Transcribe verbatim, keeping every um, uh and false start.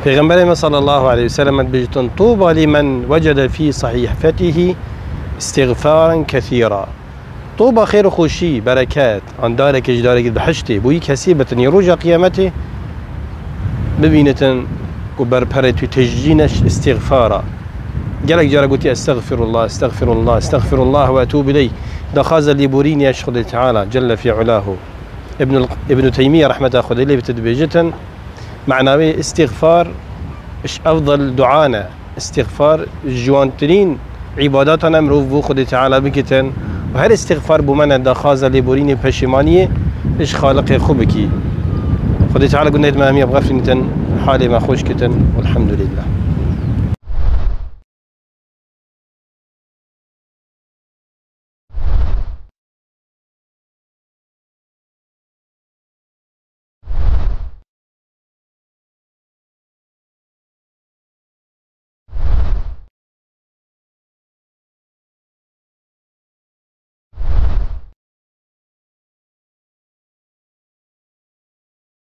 Pêxemberê me sallallahu aleyhi ve sellem dibêjitin, "Tuba li men wecede fî sahîfetihi istiğfaran kethîra." Toba xêr û xweşî, bereket, an darekê ji darekî bihiştê, bo yî kesî bitin yê roja qiyametê, bibînitin ku berperê tu tejîne îstiğfara. Gelek cara gotî, "Estexfirullah, estexfirullah, estexfirullah ve etûbû ileyh." Daxwaza lêborînê ji Xwedê Teala, Celle fî ulahu. Ibnul, Ibnû Teymiye rehmeta Xwedê lê bite dibêjitin, Mena wê îstîxfar ji efdal dua ne. Îstîxfar ji wantirîn îbadatan e mirov bo Xwedê Teala bikitin. Û her îstîxfar bo me ne daxwaza lêborînê peşîmaniyê ji Xaliqê xwe bikî. Xwedê Teala gunehê me hemiya bixefirînitin, halê me xweş kitin. Welhamdulillah.